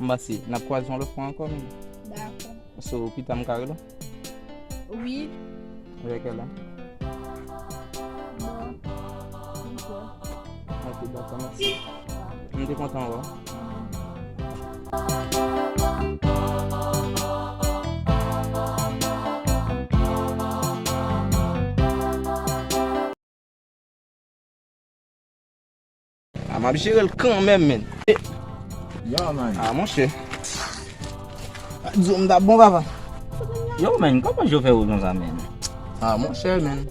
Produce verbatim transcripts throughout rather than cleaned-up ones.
Mèsi. N ap kwaze yon lòt fwa ankò, men. Dakò. So, pita m ka rele w? Wi. Vè kèlè? Bon, m kwè. Ok, dakò, mèsi. M te kontan wè w. Ah, m ap jere l kanmenm, men. Yo, man. Ah, monchè. Di w m t ap bon, papa. Yo, man, kòman je w fè wout konsa, man? Ah, monchè, man.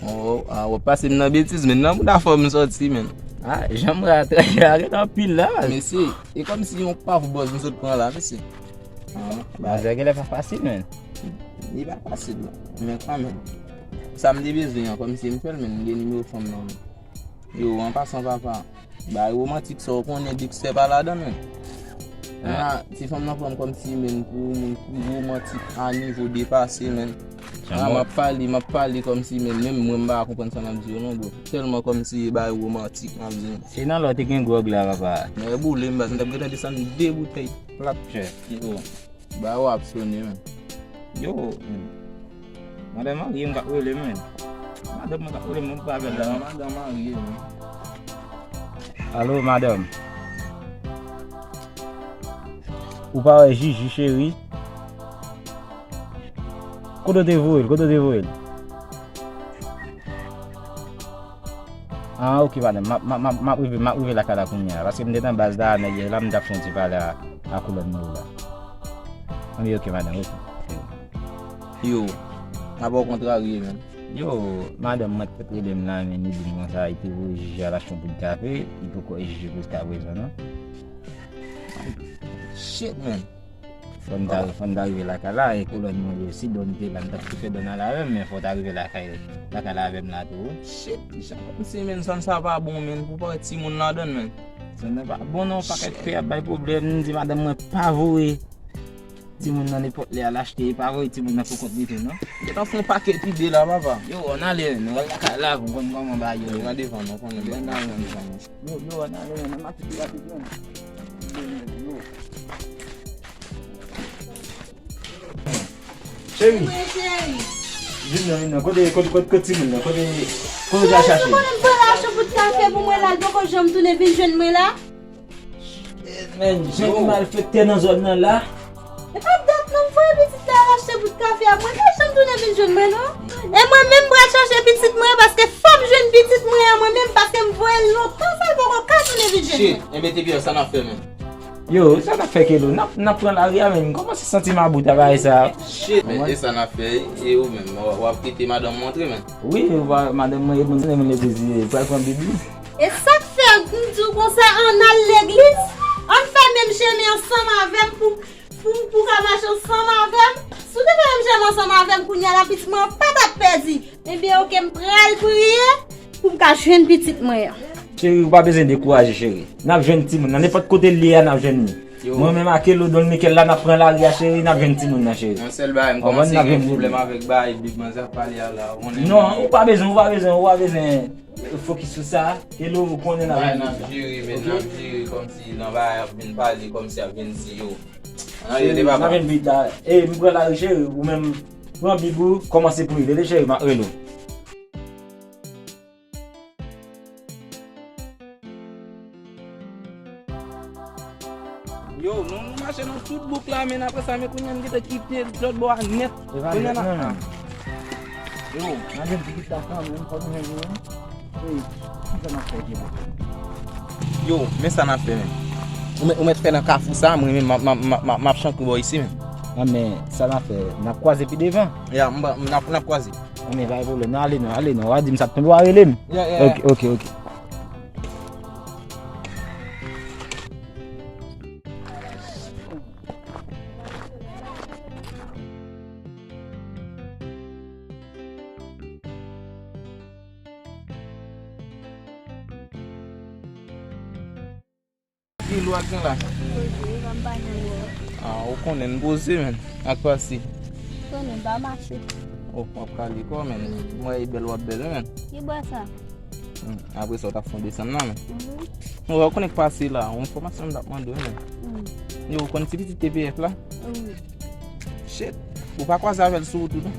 Oh, ah, w ap pase m nan betiz, men nan bouda fò m sòti, man. Ah, jan m ratrè a, gen anpil la. Mesye, e kòmsi yon paf bòz m sot pran la, mesye. Ah, manzè genlè pa fasil, man. Li pa fasil, non. Men kanmenm. Sa m te bezwen an, kòmsi m fè l, men m gen nimewo fanm nan, men. Yo, an pasan, papa, bagay womantik sa, w konnen, Dexter pa ladan l, men. Ah, ti fanm nan pran m kòmsi, men, pou moun ki womantik a nivo depase, men. Ah, m ap pale, m ap pale kòmsi, men, menm mwen, m pa konprann sa m ap di yo, non, bro. Tèlman kòmsi bagay womantik, m ap di nou. Se nan lè w te gen gwòg la, papa. Nèg boule m, baz, m t ap gentan desann de boutèy plat. Chè. Yo. Ba w ap sone, men. Yo, men. Madanm marye m k ap rele m, men. Madanm mwen k ap rele m, mwen pa avè l la, non. Madanm marye, men. Alo, madanm. Ou pa wè Jiji, cheri? Kote w te voye l? Kote w te voye l? Ah, ok, madanm. M ap, m ap, m ap, m ap rive, m ap rive lakay la kounye a. Paske m te nan baz la, nèg la, m t ap fè yon ti pale a, a koulèd mwen yo la. Anben, ok, madanm, ok. Yo, m ap kontrarye, men. Yo, madanm mwen t rele m la, men li di m konsa, li te voye Jiji al achte yon poud kafe, li poko wè Jiji jiska prezan, non. Shit, man. Fò n ta, fò n ta rive lakay la, e kolòn mwen yo, si Don te la, m t ap tou fè Don al avè m, men fò w ta rive lakay, lakay la avè m la tou. Shit, jan kòmsi, men, zòn sa pa bon, men, pou pa wè timoun ladan l, men. Zòn nan pa bon non, pakèt fè ap bay pwoblèm, m di madanm mwen pa voye timoun nan nenpòt lè al achte, pa voye timoun nan pou kont li tou, non. Gentan fè yon pakèt ide la, papa. Yo, ann ale, nou al lakay la, pou konn kòman bagay yo. Yo, nan devan, non, konnen. Yo, ann ale, men, m ap fini rapid, men. Cheri. Wi, cheri. Vin non, vin non. Kote, kote, kote, kote timoun nan? Kote, kote w te al chache? Cheri, ou konnen m pral achte bout kafe pou mwen la, l poko janm tounen vin jwenn mwen la. Men, jan ki malfektè nan zòn nan la. E pa dat non, m voye pitit la al achte bout kafe a, mwen pa janm tounen vin jwenn mwen non. E mwen menm m pral chache pitit mwen, paske fò m jwenn pitit mwen an mwen menm, paske m voye l lontan sa, l poko ka tounen vin jwenn mwen. Shit, enben te byen, sa n ap fè menm? Yo, sa n ap fè Kelo? N ap, n ap pran lari a menm. M kòmanse santi m about a bagay sa. Shit, men e sa n ap fè, e ou menm, w, w ap kite madanm ou antre menm? Wi, madanm mwen, e bon, se mwen le dezire. Pral pran Bib li. E sa k fè m di w konsa, ann al legliz, ann fè menm chemen ansanm avè m pou, pou, pou w ka mache ansanm avè m. Si w te fè menm chemen ansanm avè m, kounye a la pitit mwen an pa t ap pèdi. Ebyen, oke, m pral priye pou m ka jwenn pitit mwen an. Cheri, ou pa bezwen dekouraje, cheri. N ap jwenn timoun nan. Nenpòt kote l ye a, n ap jwenn li. Mwen menm ak Kelo, Don Mikel la, n ap pran lari a, cheri, n ap jwenn timoun nan, cheri. Yon sèl bagay, m kòmanse gen pwoblèm avèk bagay Bib manzè ap pale a la. Non, ou pa bezwen, ou pa bezwen, ou pa bezwen fokis sou sa. Kelo, ou konnen n ap jwenn Bib la. N ap jere, men n ap jere kòmsi nan bagay ap vin pale, kòmsi ap vin di yo. Ann ale, papa. N ap jwenn Bib la. E, m pran lari, cheri, ou menm, pran Bib ou, kòmanse priye. Tande, cheri, m ap rele w. Yo, nou, nou mache nan tout bouk la, men apre sa, men kounye a, nou gentan kite lòt bò a nèt. Kounye a, non, non. Yo, madanm pitit la kanmenm, fò nou jwenn li, wi. Wi, kisa n ap fè, Djebo? Yo, men sa n ap fè, men. Ou mèt, ou mèt fè nan kafou sa, mwen menm, m ap, m ap, m ap, m ap, m ap chantre bò isi, men. Non, men sa n ap fè, n ap kwaze pi devan. Ya, m, m, n ap, n ap kwaze. Anben, pa gen pwoblèm. Non, ale non, ale non. W a di m sa, w a rele m. Yeah, yeah. Ok, ok, ok. Ki lwa k gen la? Poze, m pa nan lwa. Ah, ou konnen n poze, men. Ak pase. Konnen m pa mache. Oh, w ap kale kò, men. Mm. Mwen, e bèl w ap bèl, wi, men. Ki bò sa? Hmm, apre sa, w t ap fè yon desann nan, men. Mhm. Mwen, w konnen k pase la, yon enfòmasyon m t ap mande w, men. Hmm. Yo, ou konn ti pitit T P F la? Wi. Shit, ou pa kwaze avè l sou wout ou non?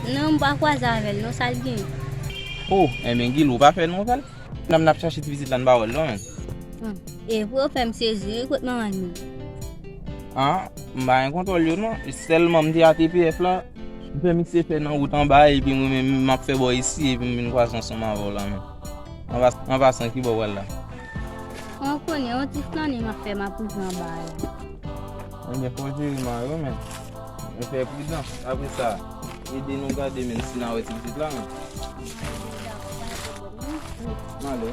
Non, m pa kwaze avè l non, sa l gen? Oh, enben Gil, ou pa fè nouvèl? Nan n ap chache ti pitit la, n pa wè l non, menm. Hmm. E pou yo fè m sezi, wi, kot manman l menm? Ah, m pa gen kontwòl yo non. Sèlman m te a T P F la, m fè mikse fè nan wout anba, epi mwen menm m ap fè bò isi, epi m vin kwaze ansanm avè w la menm. An pas-, an pasan, ki bò w pral la? Ou konnen, yon ti flannen m ap fè, m ap rive anba a la. Ebyen, fò w jere mari w, men. Men fè pridans. Apre sa, ede nou gade, men, si n a wè ti pitit la, men. M ale.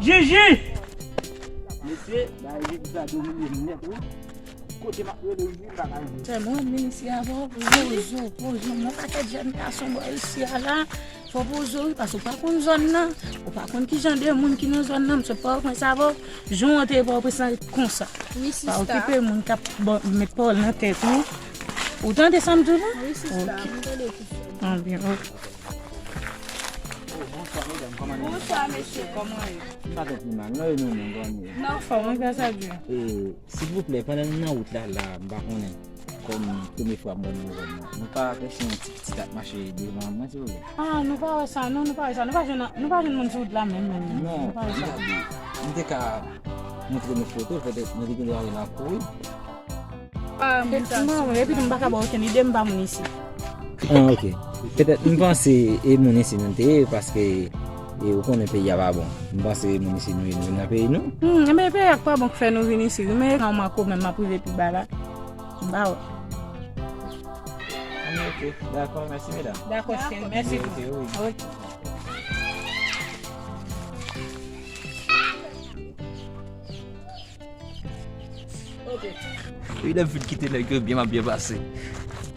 Jiji! Mesye, bagay Jiji sa domine m nèt, wi. Kote m ap rele Jiji, m pa ka jwenn. Sèlman, m vin isi avè w, pozo, pozo, m wè yon pakèt jèn gason bò isi a la. Fò pozo, wi, paske w pa konn zòn nan. Ou pa konn ki jan de moun ki nan zòn nan. M sot Pòtoprens avè w. Jan w antre Pòtoprens lan ret konsa. Wi, sista. Pa okipe moun k ap ba-, met pawòl nan tèt ou. Ou tande sa m di w la? Wi, sista, m tande tout sa. Ah, byen, ok. Oh, bonswa, medam, kòman nou ye? Bonswa, mesye, kòman w ye? M pa twò pi mal, non, e nou menm, kòman nou ye? Nou anfòm, wi, gras a Dye. E, silvouplè, pandan nou nan wout la, la, m pa konnen, kòm premye fwa m wè nou zòn nan, nou pa apresye yon ti pitit ap mache devan mwen, silvouplè? Ah, nou pa wè sa, non, nou pa wè sa. Nou pa jwenn, nou pa jwenn moun sou wout la menm, menm, menm. Non, nou pa wè sa. Gade, m te ka montre nou foto, petèt nou te gen dwa wè l ap kouri. Ah, epi m pa ka ba w okenn ide, m pa moun isi. Ah, ok. Petèt, m panse e moun isi nou te ye, paske, e, ou konnen peyi a pa bon. M panse e moun isi nou ye, nou vin nan peyi nou. Hmm, enben, peyi a k pa bon k fè nou vin isi. Men, kan m an komè, m ap rive pi ba la. M pa wè. Anben, ok. Dakò, mèsi, medam. Dakò, cheri. Mèsi tou. Ok, wi. Ok. Wi, lè m fin kite nèg yo byen, m ap byen pase.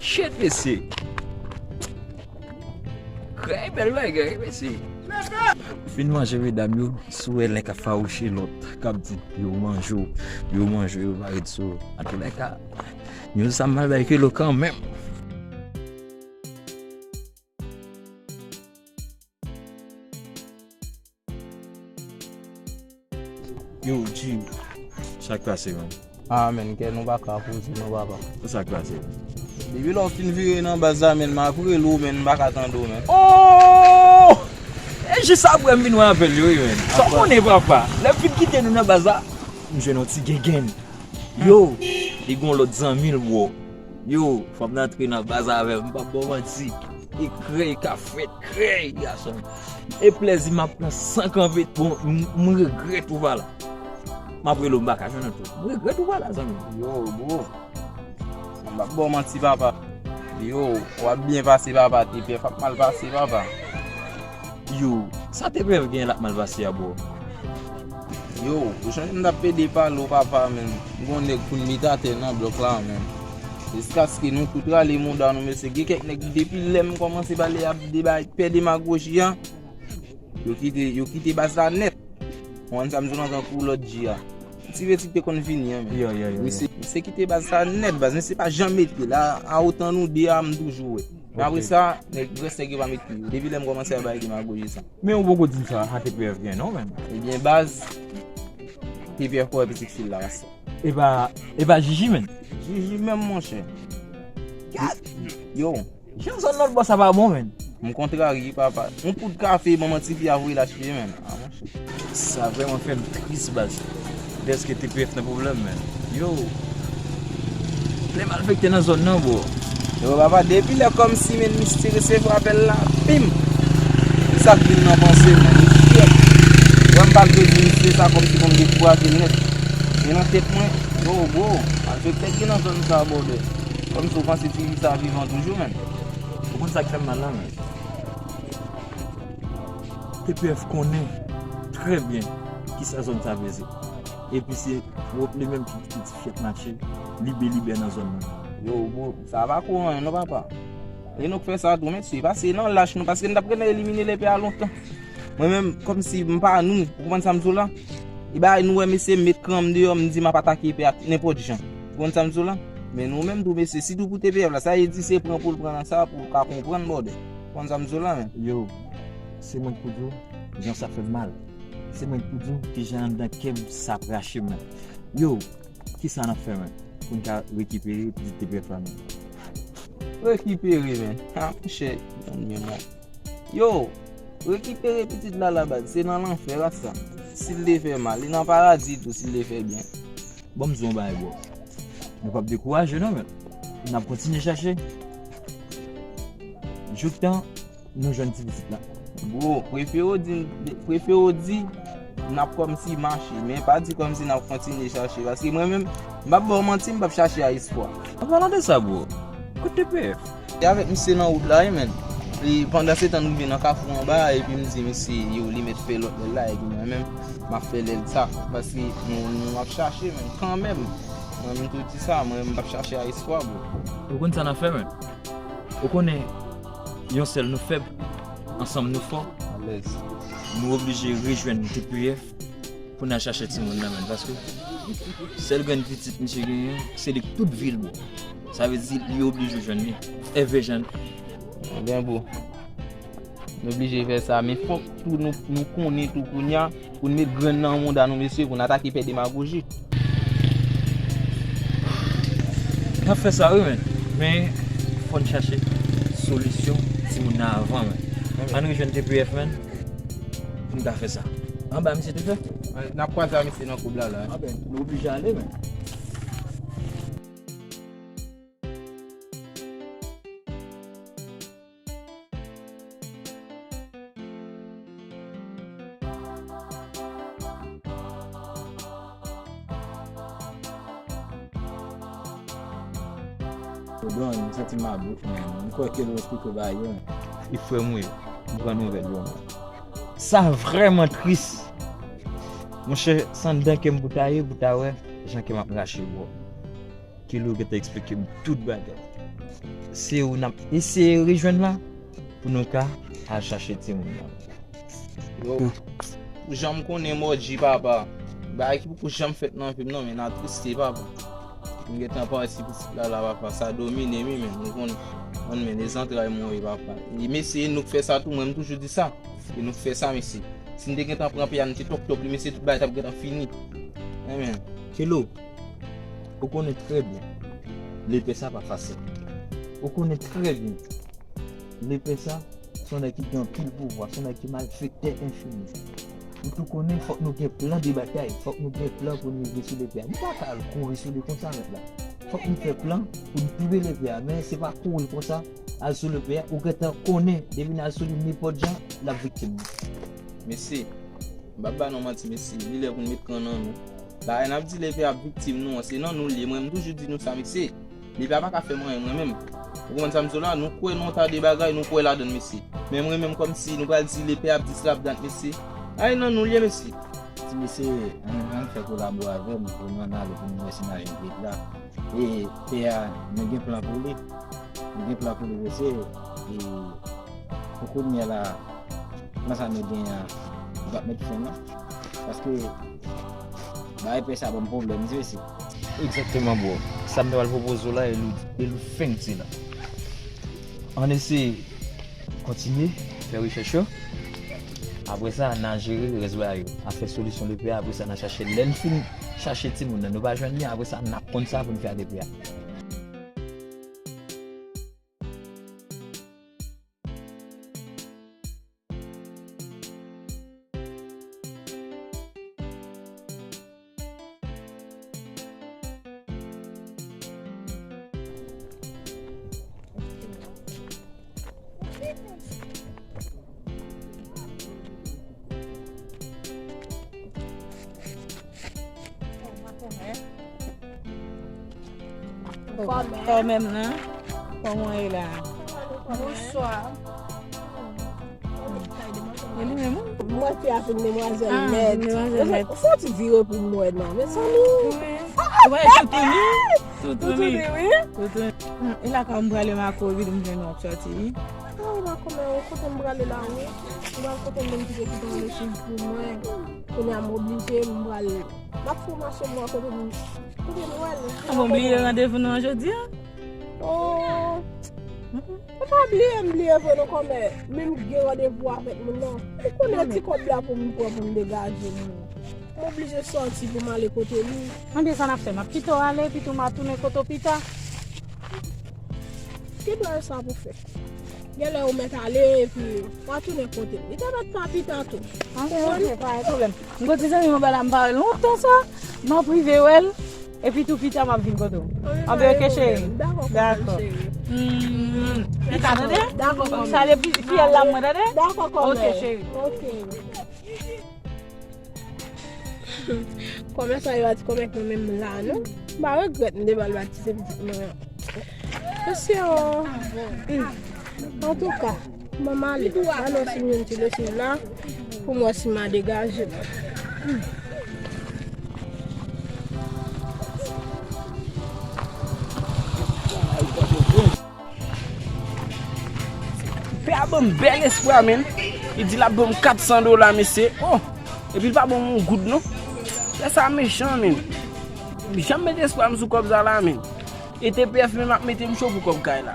Shit, mesye. Krèy bèl bagay, mesye. Fin manje, medam yo, si w wè nèg k ap fawouche lòt, k ap di, yo manje w, yo manje w, yo pa ret sou ou. Antoulèka, news sa mal bay kilo kanmenm. Yo, Jim, sa k pase, man? Ah, men, kè nou pa ka poze, non, papa. Sa k pase? Depi lè w fin vire nan baz la, men, m ap rele w, men, m pa ka tande w, men. Oh! E jis apre m vin wè apèl yo, wi, men. Sa w konnen, papa? Lè m fin kite nou nan baz la, m jwenn yon ti gengenn. Yo, li gon lòt zanmi l, bro. Yo, fò m antre nan baz avè l, m p ap ba w manti. E krèy k ap fèt, krèy, gason. E plèzi m ap pran san kanpe, bon, m, m regrèt ou pa la. M ap rele w, m pa ka jwenn ou tou. M regrèt ou pa la, zanmi. Yo, bro. M p ap ba w manti, papa. Yo, w ap byen pase, papa. T P F ap mal pase, papa. Yo, sa T P F gen l ap mal pase a, bro? Yo, jan m t ap pede pale w, papa, men, gon nèg fout met atè nan blòk la, men. Jiskaske nou tout rale mouda nou, mesye. Gen kèk nèg, depi lè m kòmanse pale ap deba, fè demagoji a, yo kite, yo kite baz la nèt. Ou konn sa m di w lan, tankou lòt G a. Ti Vetik te konn vini an, men. Yo, yo, yo, yo. Misye, misye kite baz sa nèt, baz. Misye pa janm mete la. A otan nou de a, m toujou wè. Men apre sa, nèg, rès nèg yo pa met pye yo. Depi lè m kòmanse ap bay demagoji sa. Men ou poko di m sa, sa T P F gen non, men. Ebyen, baz, T P F pa wè pitit fi l la, rès sa. E pa, e pa Jiji, men. Jiji menm, monchè. Gad! Yo. Jan zòn lòt bò sa pa bon, men. M kontrarye, papa. Yon poud kafe, manman tifi a voye l achte, men. Ah, monchè. Sa vrèman fè m tris, baz. Dèske T P F nan pwoblèm, men. Yo. Plen malfektè nan zòn nan, bro. Yo, papa, depi lè kòmsi, men, misye resevwa apèl la, pim! Sa k vin nan panse m, men. Wè m pa vle di misye sa kòmsi pou m dekouraje l nèt. Men nan tèt mwen, yo, bro, malfektè ki nan zòn sa, brother. Kòmsi w panse ti fi sa vivan toujou, men. Ou konn sa k fè m mal la, men? T P F konnen trè byen kisa zòn sa vle di. Epi se li menm ki kite ti fyèt mache libelibè nan zòn nan. Yo, bro, sa pa ko anyen non, papa. E nou k fè sa tou, mesye. Pase nan lach nou, paske n t ap gentan elimine lepè a lontan. Mwen menm, kòmsi m pa nou, ou konprann sa m di w la? E bagay nou wè mesye met kran m deyò, m di m ap atake lepè a nenpòt jan. Ou konn sa m di w la? Men nou menm tou, mesye, sitou pou T P F la, sa e di se pran pou l pran nan sa pou l ka konprann, bòdè. Konn sa m di w la, men. Yo, se mwen k pou di w, jan sa fè m mal. Se mwen k pou di w, ki jan anndan kè m sa ap rache m, men. Yo, kisa n ap fè, men, pou n ka rekipere pitit T P F la, men? Rekipere, men. Ha, monchè, yon menm. Yo, rekipere pitit la la baz, se nan lanfè, rasta. Si l te fè mal, li nan paradi tou, si l te fè byen. Ban m di w yon bagay, bro. Nou p ap dekouraje, non, men. N ap kontinye chache. Jouktan nou jwenn ti pitit la. Bro, prefere w di, prefere w di, n ap kòmsi mache, men pa di kòmsi n ap kontinye chache. Paske mwen menm, m p ap ba w manti, m p ap chache a espwa. An palan de sa, bro, kot T P F? E avèk misye nan wout la, wi, men. E pandan se tan, nou rive nan kafou anba a, epi m di misye, yo, li mèt fè lòt lèl la, epi mwen menm, m ap fè lèl sa. Paske nou, nou ap chache, men, kanmenm. Mwen, m tou di sa, mwen, m p ap chache a espwa, bro. Ou konn sa n ap fè, men? Ou konnen, yon sèl nou fèb, ansanm nou fò. Alèz. Nou oblije rejwenn T P F pou n al chache timoun nan, men, paske sèl grenn pitit misye genyen, se li k tout vi l, bro. Sa vle di, li oblije jwenn li. Èvè Jan. Ebyen, bro, nou oblije fè sa, men fòk tou nou, nou konnen tou kounye a, pou n met grenn nan mouda nou, mesye, pou n atake pè demagoji. N ap fè sa, wi, men. Men, fò n chache solisyon timoun nan avan, men. Ann rejwenn T P F, men, pou n ka fè sa. Anba, misye te fè? N ap kwaze a misye nan koub la, la. Anben, nou oblije ale, men. Don, m santi m a bout, men. M kwè ke l okipe ba yo. E frè m wi, m pran nouvèl yo, men. Sa vrèman tris. Monchè, se anndan kè m pou ta ye, pou ta wè jan kè m ap rache, bro. Kelo gentan eksplike m tout bagay. Se ou n ap eseye rejwenn la pou nou ka al chache timoun nan. Yo, pou jan m konnen Mòji, papa, bagay ki poko janm fèt nan vi m, non, men n atriste, papa. M gentan pati pitit la, la, papa, sa domine m, wi, men nou konn, konn, men e zantray mwen, wi, papa. E mesye, e nou k fè sa tou, mwen, m toujou di sa. E nou k fè sa, mesye. Si n te gentan pran peyi a, nou te tòp tòp li, mesye, tout bagay t ap gentan fini. Amen. Kelo, ou konnen trè byen, lepè sa pa fasil. Ou konnen trè byen, lepè sa, se yon nèg ki gen anpil pouvwa, se yon nèg ki malfektè enfini. Ou tou konnen, fòk nou gen plan de batay, fòk nou gen plan pou nou rive sou lepè a. Nou pa ka al kouri sou li konsa, mèt la. Fòk nou fè plan pou nou touve lepè a, men se pa kouri konsa, al sou lepè a, ou gentan konnen, depi n al sou li nenpòt jan, l ap viktim. Mesye, m p ap ba nou manti, mesye, li lè pou n met kran nan nou. Bagay n ap di lepè ap viktim nou an, se nan nou l ye. Mwen, m toujou di nou sa, mesye. Lepè a pa ka fè m anyen, mwen menm. Ou konprann sa m di w la? Nou kwè nan yon ta de bagay, nou kwè ladan l, mesye. Men mwen menm, kòmsi nou pral di lepè ap dis l ap dat, mesye. Ay, nan nou l ye, mesye. Ti mesye, ann, ann fè kolabo avè m pou nou ann ale pou nou wè si n a jwenn pye la. E pè a, nou gen plan pou li. Nou gen plan pou li, mesye. E pou kounye a la, plan sa nou gen an, nou p ap met fen nan. Paske bagay pè sa ban m pwoblèm, wi, mesye. Egzakteman, bro. Sa m ta pral pwopoze w la, e lou, e lou fenk se la. Ann eseye kontinye fè rechèch yo. Apre sa, n a jere rès bagay yo. Afè solisyon lepè a, apre sa, n a chache. Lè n fin chache timoun nan, nou pa jwenn li, apre sa, n ap konn sa pou n fè ak lepè a. Kòmè. Kòmè m nan. Kòman w ye la? Bonswa. E li menm, wi. Mwen te ap vin demwazèl nèt. Ah, demwazèl nèt. Fò w ti vire pou mwen, non. Mezanmi. Wi. Wi, toutouni. Toutouni. Toutouni, wi. Toutouni. Hmm, e la ka m prale Mako, epi m jwenn w ap sòti, wi. Ah, Mako, men, kote m prale la, wi. M pral kote m menm ki te kite yon lechiv pou mwen. Kounye a m oblije, m pral M ap fè w mache mwen kote m, kote m wè l. An bon, bliye randevou nou an jodi a? Oh. Ou pa bliye m bliye vre non kòmè. Men m gen randevou avèk moun nan. Ou konnen ti kòb la pou m pran pou m degaje m. M oblije sòti pou m ale kote li. Anben sa n ap fè, m ap kite w ale, epi tou m a tounen kote w pita. Ki bagay sa pou fè? Genlè ou mèt ale, epi w a tounen kote m. Li ta mèt pa pita tou. Anben, ok, pa gen pwoblèm. M gon ti zanmi mwen ba la, m pa wè l lontan sa. M ap rive wè l. Epi tou pita m ap vin kote w. Anben, ok, cheri. Dakò, kòmè, cheri. Hmm. Pita, tande? Dakò, kòmè. Salye fi-, fiyèl la mwen, tande? Dakò, kòmè. Ok, cheri. Ok. Kòmè sa yo a di kòmè k mwen menm la, non? M pa regrèt m te ba l batize pitit mwen an. Mesye o. Hmm. Antouka, ban m ale. Ann si m jwenn ti lesiv la pou m wè si m a degaje m. Hmm. Pè a ban m bèl espwa, menn. Li di l ap ban m kat san dola, mesye. Oh! Epi l pa ban m yon goud, non. Pè sa mechan, menn. Li janm met espwa m sou kòb sa la, menn. E T P F menm ap mete m cho pou kòb kay la.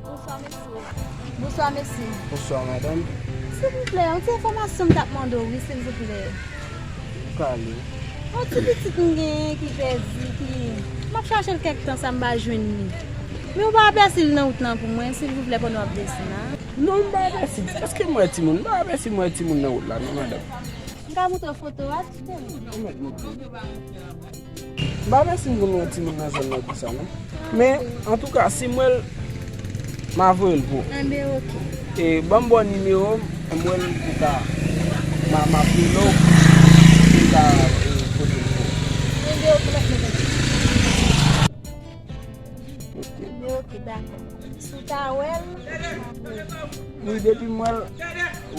Bonswa, mesye. Bonswa, mesye. Bonswa, madanm. Silvouplè, yon ti enfòmasyon m t ap mande w, wi, silvouplè. Ou ka ale. Yon ti pitit m genyen ki pèdi, ki, m ap chache l kèk tan sa, m pa jwenn li. Men ou pa apèsi l nan wout lan pou mwen, silvouplè, pandan w ap desann la? Non, m pa apèsi l. Èske m wè timoun? M pa apèsi m wè timoun nan wout la, non, madanm. M ka montre w foto a, ti timoun? Ou mèt montre. M pa mèsi m konn wè timoun nan zòn nan konsa, non. Men, antouka, si m wè l, m a voye l pou ou. Enben, oke. E, ban m ba w nimewo m, m wè l pou ka, m a, m ap rele w, pou ka, e, pote l pou ou. Enben, oke, m ap mete l. Enben, oke, dakò. Si w ta wè l, m ap voye l. Wi, depi m wè l,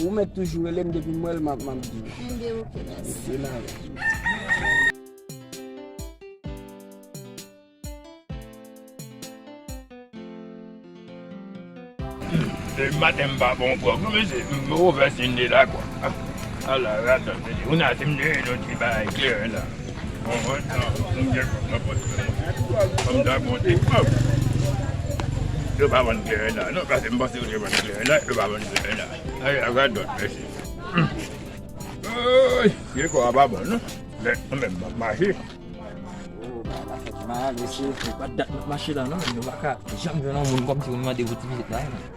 ou mèt toujou rele m, depi m wè l, m ap, m ap di w. Enben, oke, mèsi. Oke, m ale. Depi maten m pa bon pwòp, non, mesye, m ouvè siy de la, kwa. Ala ratat, mesye. Ou nan siy de yon ti bagay kleren la. Bon, bon, non, m gen kòb nan pòch mwen. Kòm ta bon ti kòb. Yo pa vann kleren la, non, paske m panse yo te vann kleren la, yo pa vann kleren la. Ala ratat, mesye. Oy, vye kò a pa bon, non. Men, men, m ap mache. Oh, bagay la fèt mal, mesye. Se pa dat n ap mache la, non, men nou pa ka janm jwenn yon moun kòmsi pou n mande pou ti pitit la, non.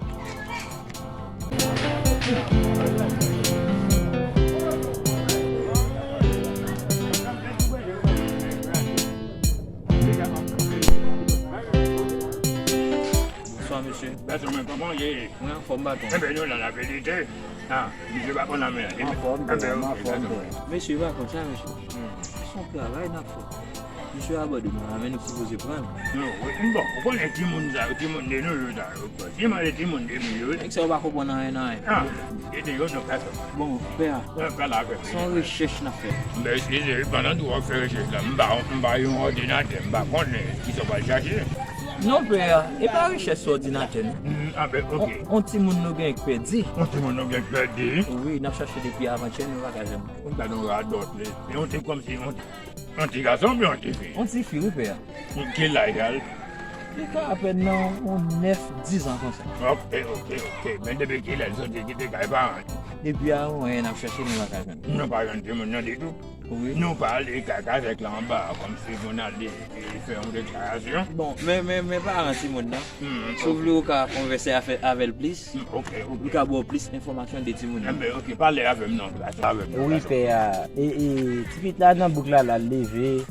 Bonswa, mesye. Mèt mwen, kòman w ye? Mwen anfòm, patwon. Enben, nou la, la verite. Ah, misye pa konn anyen. Anfòm, anfòm, anfòm. Mesye, pa konn sa, mesye. Hmm. Se yon travay n ap fè. Misye abandone nou la, men nou sipoze pran l. Non, wi, bon, ou konnen timoun sa yo, timoun de nou yo sa yo. Timoun de timoun de nou yo. Nèg sa yo pa konprann anyen nan anyen. Ah, e de yo nou ka fè. Bon, pè a, se yon rechèch n ap fè. Men, se, se, pandan tou w ap fè rechèch la, m pa, m pa yon òdinatè, m pa konnen kisa w pral chache. Non, pè a, e pa rechèch sou òdinatè, non. Mm, ah, ben, ok. On, on timoun nou gen k pèdi. On timoun nou gen k pèdi? Wi, n ap chache depi avantyè, nou pa ka jwenn. Gad yon radòt, li. Yon ti kòmsi, yon, yon ti gason oubyen yon ti fi? Yon ti fi, wi, pè a. Ki laj a l? Li ka apèn nan yon nèf, diz an konsa. Ok, ok, ok. Men depi kilè l soti kite kay paran l? Depi avan yè n ap chache, nou pa ka jwenn. Nou pa jwenn timoun nan ditou? Wi. Nou pa ale kay kazèk la anba, kòmsi pou n ale, e, fè yon deklarasyon? Bon, men, men, men paran timoun nan. Hmm, si w vle, ou ka konvèse afè, avè l plis. Hmm, ok, ok. Li ka ba w plis enfòmasyon de timoun nan. Enben, ok, pale avè m non, pale avè m. Wi, pè a. E, e, ti pitit la nan bouk la, l al leve.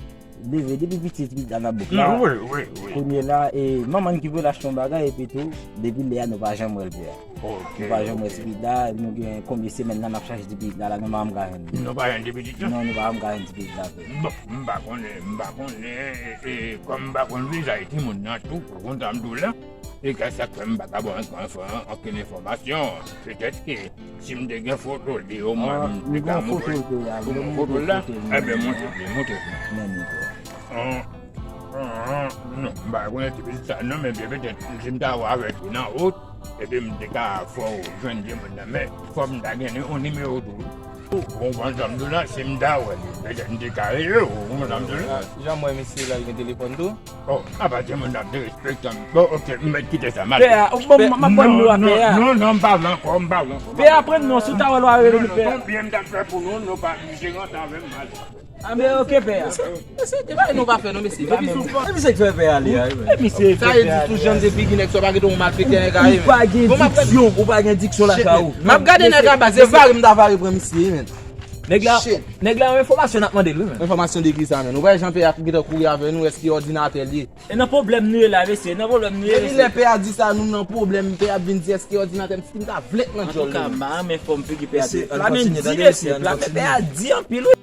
Leve, depi piti, ti pitit la nan bouk la. Hmm, wi, wi, wi. Kounye la, e, manman n ki pou l achte yon bagay, epi tou, depi lè a, nou pa janm wè l, pè a. Ok, ok. Nou pa janm wè ti pitit la, nou gen konbyen semèn la, n ap chache ti pitit la, la, nou pa janm ka jwenn li. Nou pa jwenn ti pitit la? Non, nou pa janm ka jwenn ti pitit la, pè a. Bon, m pa konnen, m pa konnen, e, e, kòm m pa konn vizaj timoun nan tou, pou konn sa m di w la. E kè sa k fè m pa ka ba w ankenn enfò-, ankenn enfòmasyon. Petèt ke si m te gen foto l, omwen m te ka montre l. Ou gen foto l la? Enben, montre m li, montre m li. Non, m pa konnen ti pitit sa non, men petèt si m ta wè avèk li nan wout, Epi m te ka fè w jwenn de moun nan, men fò m ta gen yon nimewo tou. Ou konprann sa m di w la, si m ta wè li, petèt m te ka rele w, ou konprann sa m di w la. Jan m wè mesye la, li gen telefòn tou. Oh, apa ti moun nan derespektan m. Bon, ok, m mèt kite sa, m ale. Pè a, bon, m ap pran non a pè a. Non, non, m pa vle ankò, m pa vle ankò. Pè a pran non, sou ta wè lwa rele m pè a. Konbyen m t ap fè pou nou, nou pa, misye rantre avè m, m ale. A men ok pè a. Mesye, te bay nou pa fè non mesye. Depi sou fò. Epi se k fè pè a li a wi. E misye Sa vle di tou jan de figi nèg sa pa gen yon mal fèk nèg a ye. Ou pa gen diksyon, ou pa gen diksyon lakay ou. M ap gade nèg a baz, se vare m ta vare pran misye men. Nèg la, nèg la yon enfòmasyon n ap mande l wi men. Enfòmasyon de ki sa men? Ou pa jan pè a gentan kouri avè nou, èske òdinatè l ye? E nan pwoblèm nou ye la mesye, nan pwoblèm nou ye Depi mesye. Lè pè a di sa, nou nan pwoblèm, pè a vin di èske òdinatè m, si m ta vle nan djòl. Antouka m pa renmen fòm figi pè a. Mesye, La men di tande, mesye, la men pè a di anpil wi.